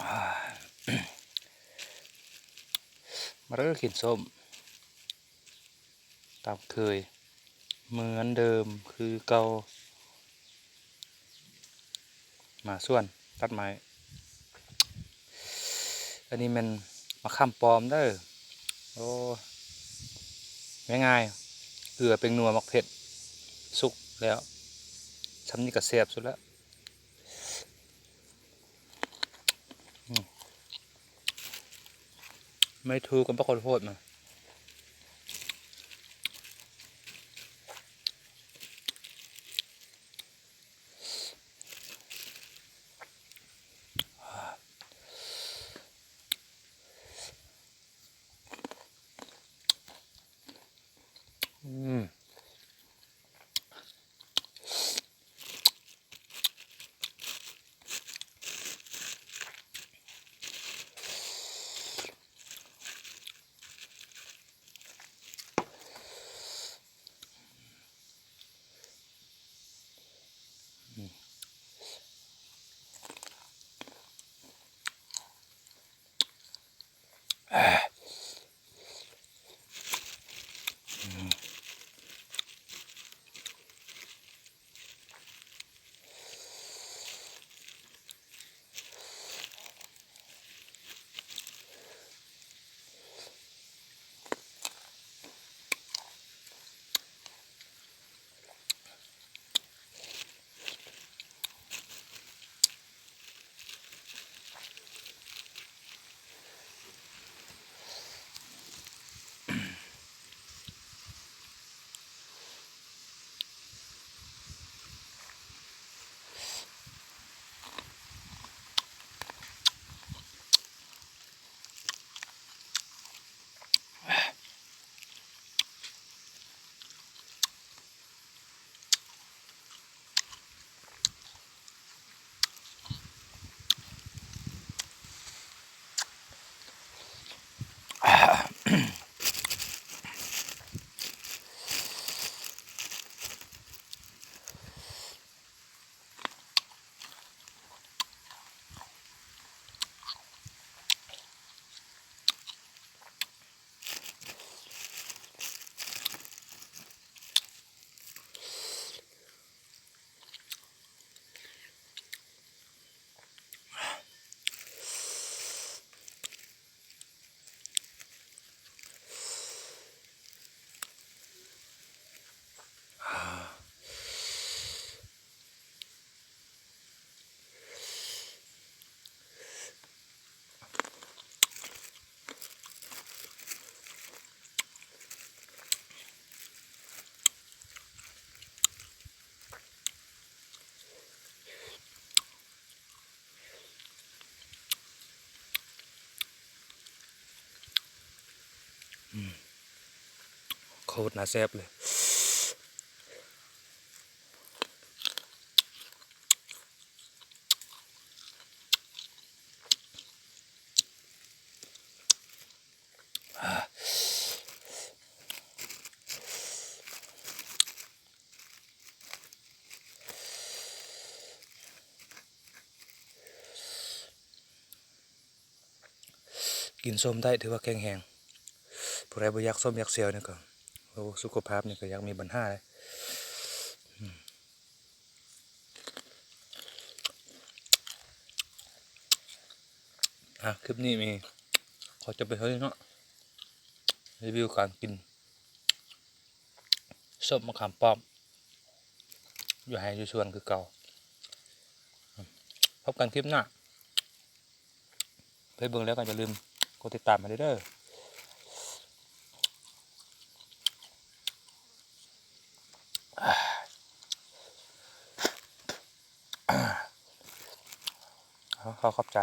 ມາເດີ ກິນສົ້ມຕາມເຄີຍ ເໝືອນເດີມຄືເກົ່າ. ມາສວນຕັດໄມ້. ອັນນີ້ແມ່ນມະຂາມປ້ອມເດີ. ໂອ້ ງ່າຍໆ ເກືອ ແປ້ງນົວ ໝາກເຜັດ ສຸກແລ້ວ. ຊ່ຳນີ້ກໍແຊບສຸດແລ້ວ. ອືມ ໄມ້ທູກັບບັກຂ້າວໂພດນະ. ອືມ. ອືມ ໂຄດໜ້າແຊບເລີຍ. ກິນສົ້ມໄດ້ຖືວ່າແຂງແຮງ. ຜູ້ໃດບໍ່ຢາກສົ້ມຢາກສ່ຽວນີ້ກໍ ໂອ້ ສຸຂະພາບນີ້ກໍຢາກມີບັນຫາເດ້. ອືມ ອ່ະ ຄລິບນີ້ມີ ຂໍຈົບໄປເທົ່ານີ້ເນາະ ຣີວິວການກິນ ສົ້ມມະຂາມປ້ອມ ຢູ່ໄຮ່ຢູ່ສວນຄືເກົ່າ. ພົບກັນຄລິບໜ້າ. ໃຜເບິ່ງແລ້ວກໍຢ່າລືມກົດຕິດຕາມໃຫ້ເດີ. ຂໍຂອບໃຈ.